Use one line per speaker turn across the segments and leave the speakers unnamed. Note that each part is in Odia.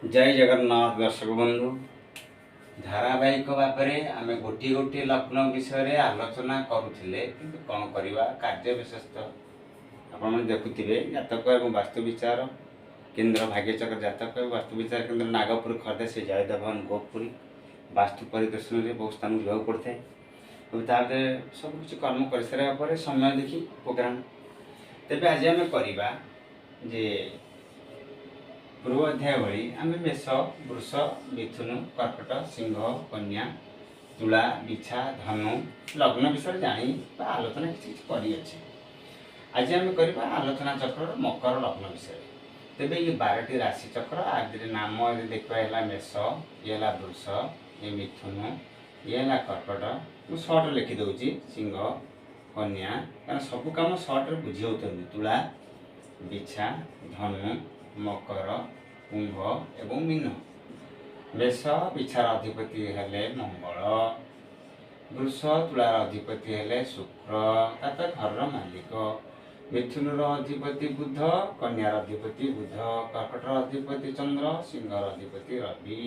ଜୟ ଜଗନ୍ନାଥ ଦର୍ଶକ ବନ୍ଧୁ। ଧାରାବାହିକ ଭାବରେ ଆମେ ଗୋଟିଏ ଗୋଟିଏ ଲଗ୍ନ ବିଷୟରେ ଆଲୋଚନା କରୁଥିଲେ, କିନ୍ତୁ କ'ଣ କରିବା, କାର୍ଯ୍ୟ ବିଶେଷ। ଆପଣମାନେ ଦେଖୁଥିବେ ଜାତକ ଏବଂ ବାସ୍ତୁ ବିଚାର କେନ୍ଦ୍ର ଭାଗ୍ୟଚକ୍ର ଜାତକ ଏବଂ ବାସ୍ତୁ ବିଚାର କେନ୍ଦ୍ର, ନାଗପୁର, ଖର୍ଦ୍ଧା, ଶ୍ରୀ ଜୟଦେବ ଭବନ, ଗୋପପୁରୀ। ବାସ୍ତୁ ପରିଦର୍ଶନରେ ବହୁତ ସ୍ଥାନକୁ ଯିବାକୁ ପଡ଼ିଥାଏ ଏବଂ ତା ଭିତରେ ସବୁ କିଛି କର୍ମ କରିସାରିବା ପରେ ସମୟ ଦେଖି ପ୍ରୋଗ୍ରାମ। ତେବେ ଆଜି ଆମେ କରିବା ଯେ ପୂର୍ବ ଅଧ୍ୟାୟ ଭଳି ଆମେ ମେଷ, ବୃଷ, ମିଥୁନ, କର୍କଟ, ସିଂହ, କନ୍ୟା, ତୁଳା, ବିଛା, ଧନୁ ଲଗ୍ନ ବିଷୟରେ ଜାଣି ବା ଆଲୋଚନା କିଛି କିଛି କରିଅଛେ। ଆଜି ଆମେ କରିବା ଆଲୋଚନା ଚକ୍ରର ମକର ଲଗ୍ନ ବିଷୟରେ। ତେବେ ଇଏ 12ଟି ରାଶି ଚକ୍ର ଆଦିରେ ନାମ ଯଦି ଦେଖିବା, ହେଲା ମେଷ, ଇଏ ହେଲା ବୃଷ, ଇଏ ମିଥୁନ, ଇଏ ହେଲା କର୍କଟ। ମୁଁ ସର୍ଟ ଲେଖିଦେଉଛି ସିଂହ, କନ୍ୟା, କାରଣ ସବୁ କାମ ସର୍ଟରେ ବୁଝି ହେଉଛନ୍ତି। ତୁଳା, ବିଛା, ଧନୁ, ମକର, କୁମ୍ଭ ଏବଂ ମୀନ। ମେଷ ବିଛାର ଅଧିପତି ହେଲେ ମଙ୍ଗଳ, ବୃଷ ତୁଳାର ଅଧିପତି ହେଲେ ଶୁକ୍ର, ତା ତ ଘରର ମାଲିକ। ମିଥୁନର ଅଧିପତି ବୁଧ, କନ୍ୟାର ଅଧିପତି ବୁଧ, କର୍କଟର ଅଧିପତି ଚନ୍ଦ୍ର, ସିଂହର ଅଧିପତି ରବି,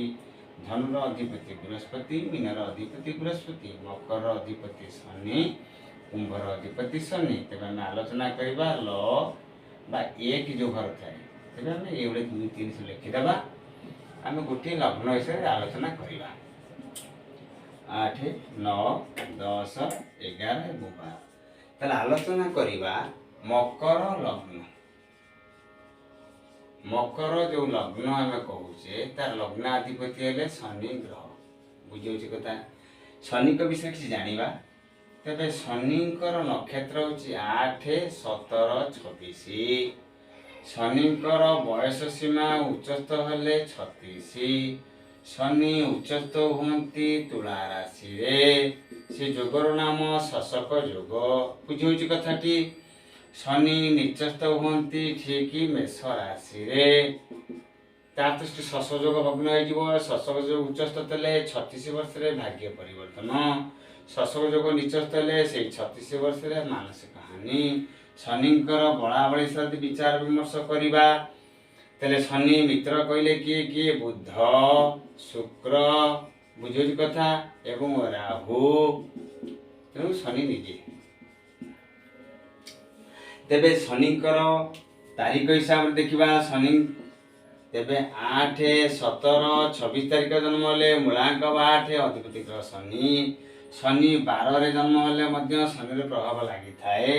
ଧନୁର ଅଧିପତି ବୃହସ୍ପତି, ମୀନର ଅଧିପତି ବୃହସ୍ପତି, ମକରର ଅଧିପତି ଶନି, କୁମ୍ଭର ଅଧିପତି ଶନି। ତେବେ ଆମେ ଆଲୋଚନା କରିବା ଲ ବା ଏକ ଯେଉଁ ଘର ଥାଏ। ତେବେ ଆମେ ଏଇଭଳି 2 3 ସବୁ ଲେଖିଦେବା। ଆମେ ଗୋଟିଏ ଲଗ୍ନ ବିଷୟରେ ଆଲୋଚନା କରିବା, 8, 9, 10, 11 ଏବଂ 12। ତାହେଲେ ଆଲୋଚନା କରିବା ମକର ଲଗ୍ନ। ମକର ଯେଉଁ ଲଗ୍ନ ଆମେ କହୁଛେ, ତାର ଲଗ୍ନାଧିପତି ହେଲେ ଶନି ଗ୍ରହ। ବୁଝିହେଉଛି କଥା? ଶନିଙ୍କ ବିଷୟରେ କିଛି ଜାଣିବା। ତେବେ ଶନିଙ୍କର ନକ୍ଷତ୍ର ହେଉଛି 8, 17, 26। ଶନିଙ୍କର ବୟସ ସୀମା ଉଚ୍ଚସ୍ଥ ହେଲେ 36। ଶନି ଉଚ୍ଚସ୍ଥ ହୁଅନ୍ତି ତୁଳା ରାଶିରେ। ସେ ଯୋଗର ନାମ ଶଶକ ଯୋଗ। ବୁଝିହେଉଛି କଥାଟି? ଶନି ନିଚସ୍ଥ ହୁଅନ୍ତି ଠିକ ମେଷ ରାଶିରେ। ତାର ତ ସେଠି ଶଶ ଯୋଗ ଭଗ୍ନ ହେଇଯିବ। ଶଶକ ଯୋଗ ଉଚ୍ଚସ୍ଥ ଥିଲେ 36 ବର୍ଷରେ ଭାଗ୍ୟ ପରିବର୍ତ୍ତନ, ଶଶକ ଯୋଗ ନିଚସ୍ଥ ହେଲେ ସେଇ 36 ବର୍ଷରେ ମାନସିକ ହାନି। ଶନିଙ୍କର ବଳାବଳି ସହିତ ବିଚାର ବିମର୍ଶ କରିବା, ତାହେଲେ ଶନି ମିତ୍ର କହିଲେ କିଏ କିଏ? ବୁଧ, ଶୁକ୍ର, ବୁଝୁଛି କଥା, ଏବଂ ରାହୁ। ତେଣୁ ଶନି ନିଜେ। ତେବେ ଶନିଙ୍କର ତାରିଖ ହିସାବରେ ଦେଖିବା ଶନି। ତେବେ 8, 17, 26 ତାରିଖ ଜନ୍ମ ହେଲେ ମୂଳାଙ୍କ ବା 8, ଅଧିପତି ଗ୍ରହ ଶନି। ଶନି 12ରେ ଜନ୍ମ ହେଲେ ମଧ୍ୟ ଶନିର ପ୍ରଭାବ ଲାଗିଥାଏ।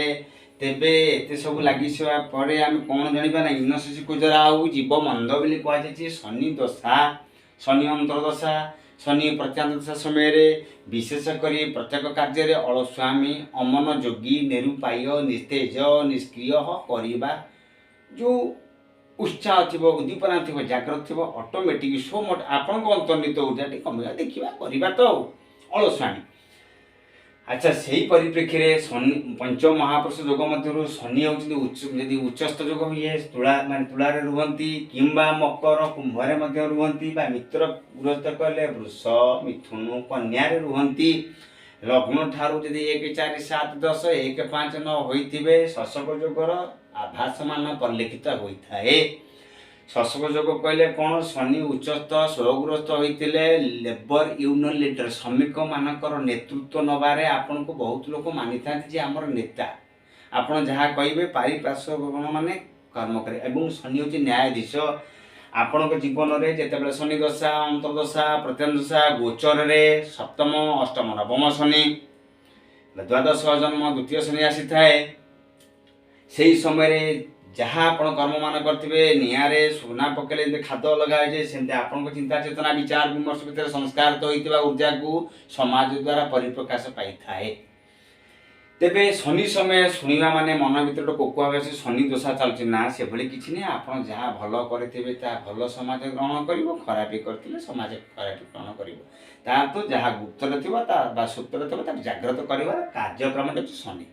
ତେବେ ଏତେ ସବୁ ଲାଗିସିବା ପରେ ଆମେ କ'ଣ ଜାଣିବା ନା ଇନଶିଶୁ କୁଜରା ଆଉ ଜୀବ ମନ୍ଦ ବୋଲି କୁହାଯାଇଛି। ଶନି ଦଶା, ଶନି ଅନ୍ତର୍ଦଶା, ଶନି ପ୍ରତ୍ୟାନ୍ତ ଦଶା ସମୟରେ ବିଶେଷ କରି ପ୍ରତ୍ୟେକ କାର୍ଯ୍ୟରେ ଅଳସୁଆମୀ, ଅମନଯୋଗୀ, ନିରୁପାୟ, ନିସ୍ତେଜ, ନିଷ୍କ୍ରିୟ କରିବା ଯେଉଁ ଉତ୍ସାହ ଥିବ, ଉଦ୍ଦୀପନା ଥିବ, ଜାଗ୍ରତ ଥିବ, ଅଟୋମେଟିକ୍ ସୋ ମୋଟ ଆପଣଙ୍କ ଅନ୍ତର୍ନିହିତ ଉର୍ଜାଟି କମିବା ଦେଖିବା କରିବା ତ ଆଉ ଅଳସୁଆମୀ। ଆଚ୍ଛା, ସେଇ ପରିପ୍ରେକ୍ଷୀରେ ଶନି ପଞ୍ଚ ମହାପୁରୁଷ ଯୋଗ ମଧ୍ୟରୁ ଶନି ହେଉଛନ୍ତି ଉଚ୍ଚ। ଯଦି ଉଚ୍ଚସ୍ଥ ଯୋଗ ହୁଏ, ତୁଳା ମାନେ ତୁଳାରେ ରୁହନ୍ତି କିମ୍ବା ମକର କୁମ୍ଭରେ ମଧ୍ୟ ରୁହନ୍ତି, ବା ମିତ୍ର ଗୃହସ୍ଥ କହିଲେ ବୃଷ, ମିଥୁନ, କନ୍ୟାରେ ରୁହନ୍ତି। ଲଗ୍ନ ଠାରୁ ଯଦି 1, 4, 7, 10, 1, 5, 9 ହୋଇଥିବେ, ଶଶକ ଯୋଗର ଆଭାସମାନ ପରିଲକ୍ଷିତ ହୋଇଥାଏ। ଶଶକ ଯୋଗ କହିଲେ କ'ଣ? ଶନି ଉଚ୍ଚସ୍ଥ ସ୍ୱଗୃହସ୍ଥ ହୋଇଥିଲେ ଲେବର ୟୁନିୟନ ଲିଡର, ଶ୍ରମିକମାନଙ୍କର ନେତୃତ୍ୱ ନେବାରେ ଆପଣଙ୍କୁ ବହୁତ ଲୋକ ମାନିଥାନ୍ତି ଯେ ଆମର ନେତା, ଆପଣ ଯାହା କହିବେ ପାରିପାର୍ଶ୍ୱ ମାନେ କର୍ମ କରେ। ଏବଂ ଶନି ହେଉଛି ନ୍ୟାୟାଧୀଶ। ଆପଣଙ୍କ ଜୀବନରେ ଯେତେବେଳେ ଶନି ଦଶା, ଅନ୍ତର୍ଦଶା, ପ୍ରତ୍ୟନ୍ତଦଶା, ଗୋଚରରେ ସପ୍ତମ, ଅଷ୍ଟମ, ନବମ ଶନି, ଦ୍ୱାଦଶ ଜନ୍ମ ଦ୍ୱିତୀୟ ଶନି ଆସିଥାଏ, ସେଇ ସମୟରେ ଯାହା ଆପଣ କର୍ମମାନ କରିଥିବେ, ନିଆଁରେ ସୁନା ପକେଇଲେ ଯେମିତି ଖାଦ୍ୟ ଅଲଗା ହେଇଯାଏ, ସେମିତି ଆପଣଙ୍କ ଚିନ୍ତା ଚେତନା ବିଚାର ବିମର୍ଶ ଭିତରେ ସଂସ୍କାରିତ ହୋଇଥିବା ଉର୍ଜାକୁ ସମାଜ ଦ୍ୱାରା ପରିପ୍ରକାଶ ପାଇଥାଏ। ତେବେ ଶନି ସମୟ ଶୁଣିବା ମାନେ ମନ ଭିତରେ ଗୋଟେ କୋକୁଆ ଭାବେ ଶନି ଦଶା ଚାଲୁଛି ନା, ସେଭଳି କିଛି ନାହିଁ। ଆପଣ ଯାହା ଭଲ କରିଥିବେ ତାହା ଭଲ ସମାଜ ଗ୍ରହଣ କରିବ, ଖରାପ କରିଥିଲେ ସମାଜ ଖରାପ ଗ୍ରହଣ କରିବ। ତାର ତ ଯାହା ଗୁପ୍ତରେ ଥିବ ତା ବା ସୁପ୍ତରେ ଥିବ, ତାକୁ ଜାଗ୍ରତ କରିବାର କାର୍ଯ୍ୟକ୍ରମଟା ହେଉଛି ଶନି।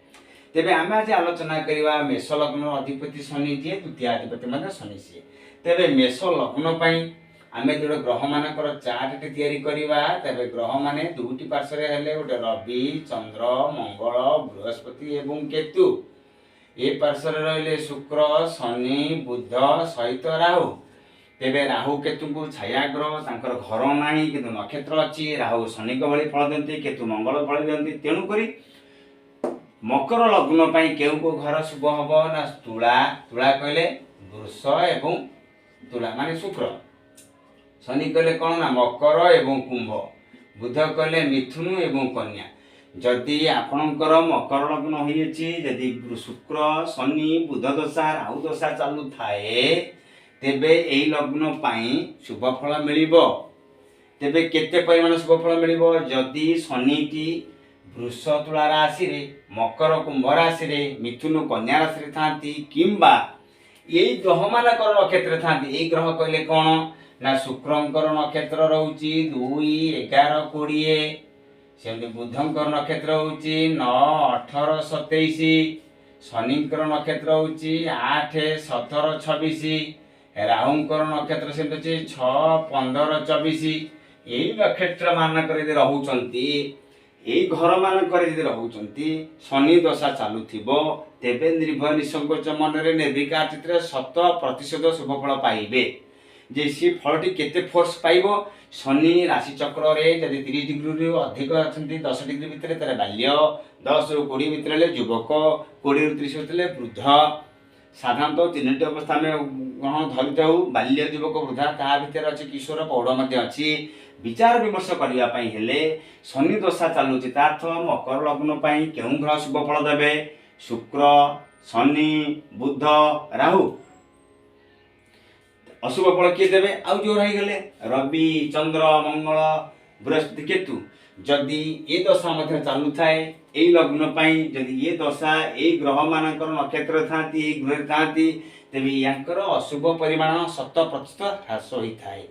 ତେବେ ଆମେ ଆଜି ଆଲୋଚନା କରିବା ମେଷ ଲଗ୍ନର ଅଧିପତି ଶନି ଯିଏ, ଦ୍ୱିତୀୟ ଅଧିପତି ମଧ୍ୟ ଶନି ସିଏ। ତେବେ ମେଷ ଲଗ୍ନ ପାଇଁ ଆମେ ଯୋଉ ଗ୍ରହମାନଙ୍କର ଚାର୍ଟଟି ତିଆରି କରିବା, ତେବେ ଗ୍ରହମାନେ ଦୁଇଟି ପାର୍ଶ୍ୱରେ ହେଲେ ଗୋଟେ ରବି, ଚନ୍ଦ୍ର, ମଙ୍ଗଳ, ବୃହସ୍ପତି ଏବଂ କେତୁ। ଏ ପାର୍ଶ୍ୱରେ ରହିଲେ ଶୁକ୍ର, ଶନି, ବୁଧ ସହିତ ରାହୁ। ତେବେ ରାହୁ କେତୁଙ୍କୁ ଛାୟା ଗ୍ରହ, ତାଙ୍କର ଘର ନାହିଁ କିନ୍ତୁ ନକ୍ଷତ୍ର ଅଛି। ରାହୁ ଶନିଙ୍କ ଭଳି ଫଳ ଦିଅନ୍ତି, କେତୁ ମଙ୍ଗଳ ଫଳ ଦିଅନ୍ତି। ତେଣୁକରି ମକର ଲଗ୍ନ ପାଇଁ କେଉଁ କେଉଁ ଘର ଶୁଭ ହବ ନା ତୁଳା। ତୁଳା କହିଲେ ବୃଷ ଏବଂ ତୁଳା ମାନେ ଶୁକ୍ର। ଶନି କହିଲେ କ'ଣ ନା ମକର ଏବଂ କୁମ୍ଭ। ବୁଧ କହିଲେ ମିଥୁନ ଏବଂ କନ୍ୟା। ଯଦି ଆପଣଙ୍କର ମକର ଲଗ୍ନ ହୋଇଅଛି, ଯଦି ଶୁକ୍ର ଶନି ବୁଧ ଦଶା ରାହୁ ଦଶା ଚାଲୁଥାଏ, ତେବେ ଏଇ ଲଗ୍ନ ପାଇଁ ଶୁଭ ଫଳ ମିଳିବ। ତେବେ କେତେ ପରିମାଣ ଶୁଭ ଫଳ ମିଳିବ? ଯଦି ଶନିଟି ବୃଷ ତୁଳା ରାଶିରେ, ମକର କୁମ୍ଭ ରାଶିରେ, ମିଥୁନ କନ୍ୟା ରାଶିରେ ଥାନ୍ତି କିମ୍ବା ଏଇ ଗ୍ରହମାନଙ୍କର ନକ୍ଷତ୍ରରେ ଥାନ୍ତି। ଏଇ ଗ୍ରହ କହିଲେ କ'ଣ ନା ଶୁକ୍ରଙ୍କର ନକ୍ଷତ୍ର ରହୁଛି 2, 11, 20। ସେମିତି ବୁଧଙ୍କର ନକ୍ଷତ୍ର ହେଉଛି 9, 18, 27। ଶନିଙ୍କର ନକ୍ଷତ୍ର ହେଉଛି 8, 17, 26। ରାହୁଙ୍କର ନକ୍ଷତ୍ର ସେମିତି ଅଛି 6, 15, 24। ଏଇ ନକ୍ଷତ୍ର ମାନଙ୍କରେ ଯଦି ରହୁଛନ୍ତି, ଏଇ ଘରମାନଙ୍କରେ ଯଦି ରହୁଛନ୍ତି, ଶନି ଦଶା ଚାଲୁଥିବ, ତେବେ ନିର୍ଭୟ ନିଃସଙ୍କୋଚ ମନରେ ନିର୍ବିକାର ଚିତ୍ରରେ 100% ଶୁଭ ଫଳ ପାଇବେ। ଯେ ସେ ଫଳଟି କେତେ ଫୋର୍ସ ପାଇବ? ଶନି ରାଶିଚକ୍ରରେ ଯଦି 30 ଡିଗ୍ରୀରୁ ଅଧିକ ଅଛନ୍ତି, 10 ଡିଗ୍ରୀ ଭିତରେ, ତାହେଲେ ବାଲ୍ୟ, 10ରୁ 20 ଭିତରେ ହେଲେ ଯୁବକ, 20ରୁ 30 ଭିତରେ ହେଲେ ବୃଦ୍ଧ। ସାଧାରଣତଃ ତିନୋଟି ଅବସ୍ଥା ଆମେ ଗ୍ରହଣ ଧରିଥାଉ, ବାଲ୍ୟ, ଯୁବକ, ବୃଦ୍ଧା। ତାହା ଭିତରେ ଅଛି କିଶୋର, ପୌଢ଼ ମଧ୍ୟ ଅଛି। ବିଚାର ବିମର୍ଶ କରିବା ପାଇଁ ହେଲେ ଶନି ଦଶା ଚାଲୁଛି, ତା ଅର୍ଥ ମକର ଲଗ୍ନ ପାଇଁ କେଉଁ ଗ୍ରହ ଶୁଭ ଫଳ ଦେବେ? ଶୁକ୍ର, ଶନି, ବୁଧ, ରାହୁ। ଅଶୁଭ ଫଳ କିଏ ଦେବେ? ଆଉ ଯେଉଁ ରହିଗଲେ ରବି, ଚନ୍ଦ୍ର, ମଙ୍ଗଳ, ବୃହସ୍ପତି, କେତୁ। ଯଦି ଏ ଦଶା ମଧ୍ୟ ଚାଲୁଥାଏ ଏଇ ଲଗ୍ନ ପାଇଁ, ଯଦି ଏ ଦଶା ଏଇ ଗ୍ରହମାନଙ୍କର ନକ୍ଷତ୍ର ଥାନ୍ତି, ଏଇ ଗୃହରେ ଥାନ୍ତି, ତେବେ ୟାଙ୍କର ଅଶୁଭ ପରିମାଣ 100% ହ୍ରାସ ହୋଇଥାଏ।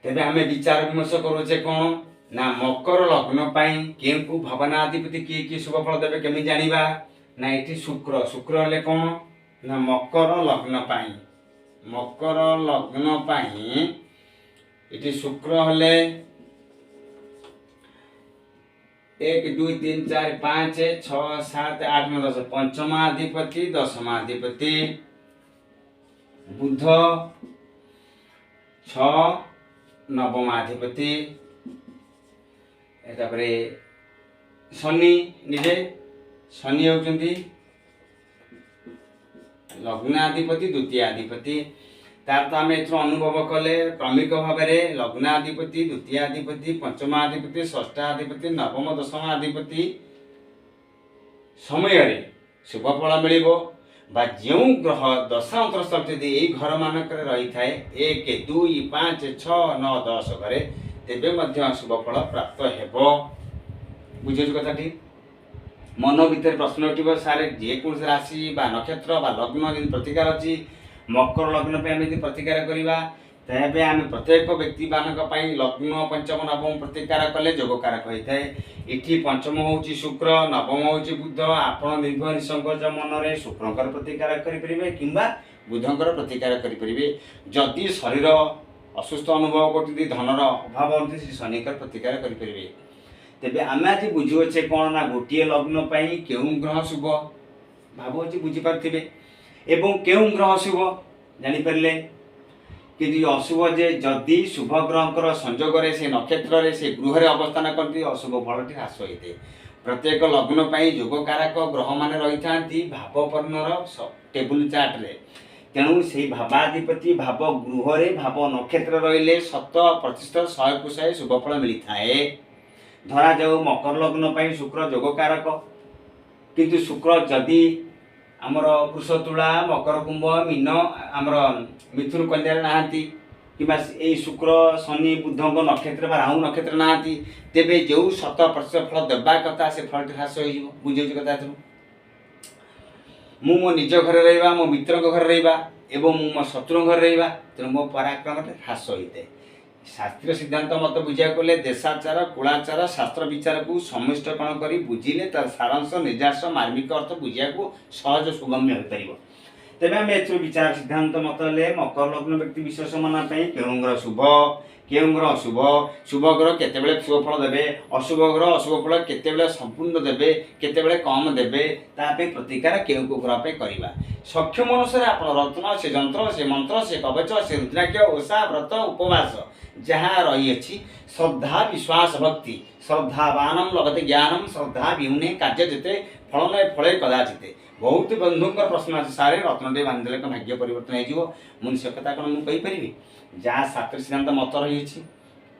ତେବେ ଆମେ ବିଚାର ବିମର୍ଶ କରୁଛେ କ'ଣ ନା ମକର ଲଗ୍ନ ପାଇଁ କେଉଁ କେଉଁ ଭାବନାଧିପତି କିଏ କିଏ ଶୁଭ ଫଳ ଦେବେ କେମିତି ଜାଣିବା? ନା ଏଠି ଶୁକ୍ର। ଶୁକ୍ର ହେଲେ କ'ଣ ନା ମକର ଲଗ୍ନ ପାଇଁ, ମକର ଲଗ୍ନ ପାଇଁ ଏଠି ଶୁକ୍ର ହେଲେ 1, 2, 3, 4, 5, 6, 7, 8, 9, 10, ପଞ୍ଚମାଧିପତି, ଦଶମାଧିପତି। ବୁଧ 6, ନବମାଧିପତି। ତାପରେ ଶନି ନିଜେ, ଶନି ହେଉଛନ୍ତି ଲଗ୍ନାଧିପତି, ଦ୍ୱିତୀୟାଧିପତି। ତାର ତ ଆମେ ଏଥିରୁ ଅନୁଭବ କଲେ କ୍ରମିକ ଭାବରେ ଲଗ୍ନାଧିପତି, ଦ୍ୱିତୀୟାଧିପତି, ପଞ୍ଚମାଧିପତି, ଷଷ୍ଠାଧିପତି, ନବମ, ଦଶମାଧିପତି ସମୟରେ ଶୁଭ ଫଳ ମିଳିବ। ବା ଯେଉଁ ଗ୍ରହ ଦଶା ଅନ୍ତରସ୍ଥ ଯଦି ଏଇ ଘରମାନଙ୍କରେ ରହିଥାଏ 1, 2, 5, 6, 9, 10 ଘରେ, ତେବେ ମଧ୍ୟ ଶୁଭ ଫଳ ପ୍ରାପ୍ତ ହେବ। ବୁଝୁଛୁ କଥାଟି? ମନ ଭିତରେ ପ୍ରଶ୍ନ ଉଠିବ, ସାର୍ ଯେକୌଣସି ରାଶି ବା ନକ୍ଷତ୍ର ବା ଲଗ୍ନ ଯେମିତି ପ୍ରତିକାର ଅଛି, ମକର ଲଗ୍ନ ପାଇଁ ଆମେ ଯଦି ପ୍ରତିକାର କରିବା, ତେବେ ଆମେ ପ୍ରତ୍ୟେକ ବ୍ୟକ୍ତିମାନଙ୍କ ପାଇଁ ଲଗ୍ନ, ପଞ୍ଚମ, ନବମ ପ୍ରତିକାର କଲେ ଯୋଗକାରକ ହୋଇଥାଏ। ଏଠି ପଞ୍ଚମ ହେଉଛି ଶୁକ୍ର, ନବମ ହେଉଛି ବୁଧ। ଆପଣ ନିର୍ଭୟ ନିଃସଙ୍କୋଚ ମନରେ ଶୁକ୍ରଙ୍କର ପ୍ରତିକାର କରିପାରିବେ କିମ୍ବା ବୁଧଙ୍କର ପ୍ରତିକାର କରିପାରିବେ। ଯଦି ଶରୀର ଅସୁସ୍ଥ ଅନୁଭବ କରୁଛନ୍ତି, ଧନର ଅଭାବ ହେଉଛି, ସେ ଶନିଙ୍କର ପ୍ରତିକାର କରିପାରିବେ। ତେବେ ଆମେ ଆଜି ବୁଝୁଅଛେ କ'ଣ ନା ଗୋଟିଏ ଲଗ୍ନ ପାଇଁ କେଉଁ ଗ୍ରହ ଶୁଭ, ଭାବୁଅଛି ବୁଝିପାରୁଥିବେ, ଏବଂ କେଉଁ ଗ୍ରହ ଶୁଭ ଜାଣିପାରିଲେ। କିନ୍ତୁ ଅଶୁଭ ଯେ ଯଦି ଶୁଭ ଗ୍ରହଙ୍କର ସଂଯୋଗରେ ସେ ନକ୍ଷତ୍ରରେ ସେ ଗୃହରେ ଅବସ୍ଥାନ କରନ୍ତି, ଅଶୁଭ ଫଳଟି ହ୍ରାସ ହୋଇଥାଏ। ପ୍ରତ୍ୟେକ ଲଗ୍ନ ପାଇଁ ଯୋଗକାରକ ଗ୍ରହମାନେ ରହିଥାନ୍ତି ଭାବପର୍ଣ୍ଣର ଟେବୁଲ ଚାର୍ଟରେ। ତେଣୁ ସେଇ ଭାବାଧିପତି ଭାବ ଗୃହରେ ଭାବ ନକ୍ଷତ୍ର ରହିଲେ 100% 100କୁ 100 ଶୁଭ ଫଳ ମିଳିଥାଏ। ଧରାଯାଉ ମକର ଲଗ୍ନ ପାଇଁ ଶୁକ୍ର ଯୋଗକାରକ, କିନ୍ତୁ ଶୁକ୍ର ଯଦି ଆମର ବୃଷ, ତୁଳା, ମକର, କୁମ୍ଭ, ମୀନ, ଆମର ମିଥୁନ, କନ୍ୟାରେ ନାହାନ୍ତି, କିମ୍ବା ଏଇ ଶୁକ୍ର, ଶନି, ବୁଧଙ୍କ ନକ୍ଷତ୍ର ବା ରାହୁ ନକ୍ଷତ୍ର ନାହାନ୍ତି, ତେବେ ଯେଉଁ 100% ଫଳ ଦେବା କଥା ସେ ଫଳଟି ହ୍ରାସ ହୋଇଯିବ। ବୁଝିହେଉଛି କଥା? ଏଥିରୁ ମୁଁ ମୋ ନିଜ ଘରେ ରହିବା, ମୋ ମିତ୍ରଙ୍କ ଘରେ ରହିବା ଏବଂ ମୁଁ ମୋ ଶତ୍ରୁଙ୍କ ଘରେ ରହିବା, ତେଣୁ ମୋ ପରାକ୍ରମଟା ହ୍ରାସ ହୋଇଥାଏ। ଶାସ୍ତ୍ରୀୟ ସିଦ୍ଧାନ୍ତ ମତ ବୁଝିବାକୁ ଗଲେ ଦେଶାଚାର, କୁଳାଚାର, ଶାସ୍ତ୍ର ବିଚାରକୁ ସମିଷ୍ଟକରଣ କରି ବୁଝିଲେ ତାର ସାରାଂଶ, ନିର୍ଯାସ, ମାର୍ମିକ ଅର୍ଥ ବୁଝିବାକୁ ସହଜ ସୁଗମ୍ୟ ହୋଇପାରିବ। ତେବେ ଆମେ ଏଥିରୁ ବିଚାର ସିଦ୍ଧାନ୍ତ ମତ ହେଲେ ମକର ଲଗ୍ନ ବ୍ୟକ୍ତି ବିଶେଷ ମାନଙ୍କ ପାଇଁ କେଉଁ ଗ୍ରହ ଶୁଭ, କେଉଁ ଗ୍ରହ ଅଶୁଭ, ଶୁଭ ଗ୍ରହ କେତେବେଳେ ଶୁଭ ଫଳ ଦେବେ, ଅଶୁଭ ଗ୍ରହ ଅଶୁଭ ଫଳ କେତେବେଳେ ସମ୍ପୂର୍ଣ୍ଣ ଦେବେ, କେତେବେଳେ କମ୍ ଦେବେ, ତା ପାଇଁ ପ୍ରତିକାର କେଉଁ କେଉଁ ଗ୍ରହ ପାଇଁ କରିବା। ସକ୍ଷମ ଅନୁସାରେ ଆପଣ ରତ୍ନ, ସେ ଯନ୍ତ୍ର, ସେ ମନ୍ତ୍ର, ସେ କବଚ, ସେ ରୁଦ୍ରାକ୍ଷ, ଓଷା, ବ୍ରତ, ଉପବାସ ଯାହା ରହିଅଛି, ଶ୍ରଦ୍ଧା, ବିଶ୍ୱାସ, ଭକ୍ତି, ଶ୍ରଦ୍ଧାବାନମ ଲଭତେ ଜ୍ଞାନମ, ଶ୍ରଦ୍ଧା ବିହୁନେ କାର୍ଯ୍ୟ ଯେତେ ଫଳ ନଏ ଫଳେ କଦାଚିତେ। ବହୁତ ବନ୍ଧୁଙ୍କର ପ୍ରଶ୍ନ ଅଛି, ସାରେ ରତ୍ନଟେ ବାନ୍ଧିଦେଲେ କ'ଣ ଭାଗ୍ୟ ପରିବର୍ତ୍ତନ ହେଇଯିବ? ମୁଁ ସେ କଥା କ'ଣ ମୁଁ କହିପାରିବି? ଯାହା ଶାସ୍ତ୍ର ସିଦ୍ଧାନ୍ତ ମତ ରହିଅଛି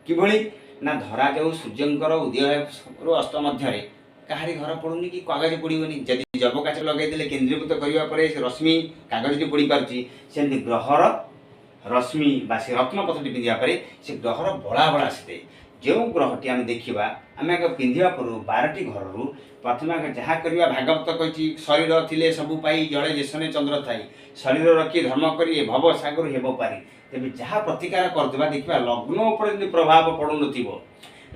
କିଭଳି ନା, ଧରାଯାଉ ସୂର୍ଯ୍ୟଙ୍କର ଉଦୟରୁ ଅସ୍ତ ମଧ୍ୟରେ କାହାରି ଘର ପଡ଼ୁନି କି କାଗଜ ପୋଡ଼ିବନି। ଯଦି ଯବକାଚ ଲଗାଇଦେଲେ କେନ୍ଦ୍ରୀଭୂତ କରିବା ପରେ ସେ ରଶ୍ମି କାଗଜଟି ପୋଡ଼ି ପାରୁଛି, ସେମିତି ଗ୍ରହର ରଶ୍ମି ବା ସେ ରତ୍ନପଥଟି ପିନ୍ଧିବା ପରେ ସେ ଗ୍ରହର ବଳାବଳ ଆସିଥାଏ। ଯେଉଁ ଗ୍ରହଟି ଆମେ ଦେଖିବା, ଆମେ ଆଗ ପିନ୍ଧିବା ପୂର୍ବରୁ 12ଟି ଘରରୁ ପ୍ରଥମେ ଆଗ ଯାହା କରିବା, ଭାଗବତ କହିଛି ଶରୀର ଥିଲେ ସବୁ ପାଇ, ଜଳେ ଯେସନେ ଚନ୍ଦ୍ର ଥାଇ, ଶରୀର ରଖି ଧର୍ମ କରି ଏ ଭବ ସାଗରୁ ହେବ ପାରି। ତେବେ ଯାହା ପ୍ରତିକାର କରିଦେବା, ଦେଖିବା ଲଗ୍ନ ଉପରେ ଯଦି ପ୍ରଭାବ ପଡ଼ୁନଥିବ,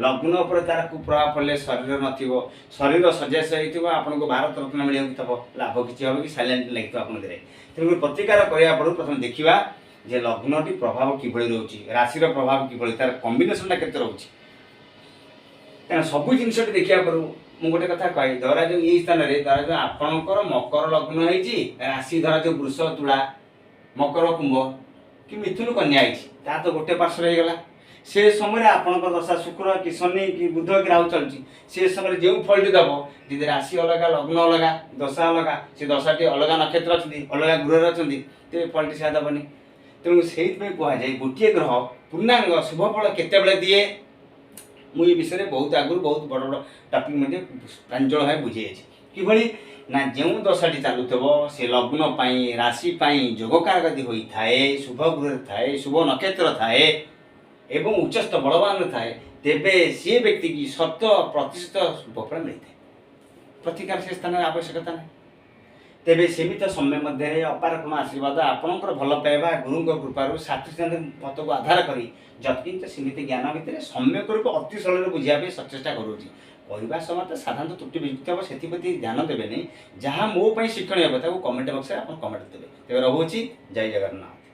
ଲଗ୍ନ ଉପରେ ତାର କୁପ୍ରଭାବ ପଡ଼ିଲେ ଶରୀର ନଥିବ, ଶରୀର ସଜେସ ହେଇଥିବ, ଆପଣଙ୍କୁ ଭାରତ ରତ୍ନ ମିଳିବାକୁ ଥିବ, ଲାଭ କିଛି ହେବ କି ସାଇଲେଣ୍ଟ ଲାଗିଥିବ ଆପଣଙ୍କ ଦେହରେ। ତେଣୁକରି ପ୍ରତିକାର କରିବା ପୂର୍ବରୁ ପ୍ରଥମେ ଦେଖିବା ଯେ ଲଗ୍ନଟି ପ୍ରଭାବ କିଭଳି ରହୁଛି, ରାଶିର ପ୍ରଭାବ କିଭଳି, ତାର କମ୍ବିନେସନଟା କେତେ ରହୁଛି। କାରଣ ସବୁ ଜିନିଷଟି ଦେଖିବା ପୂର୍ବରୁ ମୁଁ ଗୋଟେ କଥା କହେ, ଧରାଯାଉ ଏଇ ସ୍ଥାନରେ ଧରାଯାଉ ଆପଣଙ୍କର ମକର ଲଗ୍ନ ହେଇଛି, ରାଶି ଧରାଯାଉ ବୃଷ, ତୁଳା, ମକର, କୁମ୍ଭ କି ମିଥୁନ, କନ୍ୟା ହେଇଛି, ତା ତ ଗୋଟେ ପାର୍ଶ୍ୱରେ ହେଇଗଲା। ସେ ସମୟରେ ଆପଣଙ୍କ ଦଶା ଶୁକ୍ର କି ଶନି କି ବୁଧ କି ରାହୁ ଚାଲୁଛି, ସେ ସମୟରେ ଯେଉଁ ଫଳଟି ଦେବ, ଯଦି ରାଶି ଅଲଗା, ଲଗ୍ନ ଅଲଗା, ଦଶା ଅଲଗା, ସେ ଦଶାଟି ଅଲଗା ନକ୍ଷତ୍ର ଅଛନ୍ତି, ଅଲଗା ଗୃହରେ ଅଛନ୍ତି, ତେବେ ଫଳଟି ସେୟା ଦେବନି। ତେଣୁ ସେଇଥିପାଇଁ କୁହାଯାଏ ଗୋଟିଏ ଗ୍ରହ ପୂର୍ଣ୍ଣାଙ୍ଗ ଶୁଭ ଫଳ କେତେବେଳେ ଦିଏ। ମୁଁ ଏ ବିଷୟରେ ବହୁତ ଆଗରୁ ବହୁତ ବଡ଼ ବଡ଼ ଟପିକ୍ ମଧ୍ୟ ପ୍ରାଞ୍ଜଳ ଭାବେ ବୁଝେଇଛି। କିଭଳି ନା, ଯେଉଁ ଦଶାଟି ଚାଲୁଥିବ ସେ ଲଗ୍ନ ପାଇଁ, ରାଶି ପାଇଁ ଯୋଗକାରକ ଯଦି ହୋଇଥାଏ, ଶୁଭ ଗୃହରେ ଥାଏ, ଶୁଭ ନକ୍ଷତ୍ର ଥାଏ ଏବଂ ଉଚ୍ଚସ୍ଥ ବଳବାନ ଥାଏ, ତେବେ ସିଏ ବ୍ୟକ୍ତିକି 100% ଶୁଭ ଫଳ ମିଳିଥାଏ। ପ୍ରତିକାର ସେ ସ୍ଥାନରେ ଆବଶ୍ୟକତା ନାହିଁ। ତେବେ ସୀମିତ ସମୟ ମଧ୍ୟରେ ଅପାର କୃପା ଆଶୀର୍ବାଦ, ଆପଣଙ୍କର ଭଲ ପାଇବା, ଗୁରୁଙ୍କ କୃପାରୁ ଶାସ୍ତ୍ର ସିଦ୍ଧାନ୍ତ ମତକୁ ଆଧାର କରି ଯତ୍କିଞ୍ଚ ସୀମିତ ଜ୍ଞାନ ଭିତରେ ସମ୍ୟକ ରୂପେ ଅତି ସରଳରେ ବୁଝିବା ପାଇଁ ସଚେଷ୍ଟା କରୁଛି। କହିବା ସମୟ ତ ସାଧାରଣତଃ ତ୍ରୁଟି ବିଚ୍ୟୁତି ହେବ, ସେଥିପ୍ରତି ଧ୍ୟାନ ଦେବେନି। ଯାହା ମୋ ପାଇଁ ଶିକ୍ଷଣୀୟ ହେବ ତାକୁ କମେଣ୍ଟ ବକ୍ସରେ ଆପଣ କମେଣ୍ଟ ଦେବେ। ତେବେ ରହୁଛି, ଜୟ ଜଗନ୍ନାଥ।